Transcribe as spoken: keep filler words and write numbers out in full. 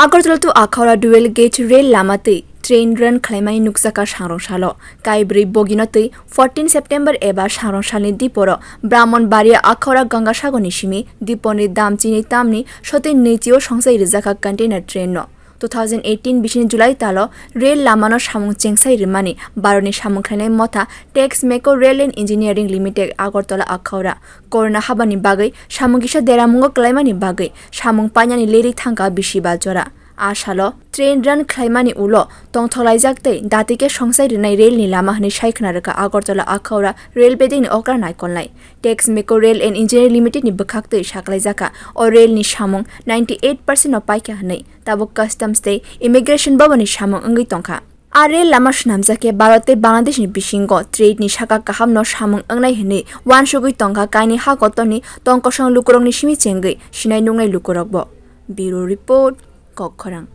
Agartala to Akhaura dual gauge rail lama twi train run khlaimani nukjakha sangrong salo. Kaibrwi bogino twi fourteen September eba sangrong salni diporo Brahmanbaria Akhaura Gangasagorni simi diponi dam chini tamni sotwi nwichio songsai rwjakha container train no. Two thousand eighteen bisini July talo rail lamano samung chengsai rwmani Bharatni samung khlainai motha Tex Meco Rail and Engineering Limited Agartala Akhaura. Corona habani bagwi samung kisa deramungo kwlaimani bagwi samung painani leri thangkha bisi ba jora. A salo train run khlaimani ulo tongtholaijak tei datike songsai rwnai railni lama hwnwi sai khna rwkha Agartala Akhaura rail bedingni okra naikolnai. Tex Meco Rail and Engineering Limited ni bwkhak twi saklaijakha o railni samung ninety eight percent no paikha hwnwi, tabuk customs tei immigration boboni samung wngwi tongkha. A rail lama swnamjak khe Bharat tei Bangladeshni bisingo trade ni saka kahamno samung wngnai hwnwi uansugwi tongkha kaini ha kotorni tong kosong lukurokni simi chengwi sinai nuknai lukurokbo. Bureau Report, Kokkhorang.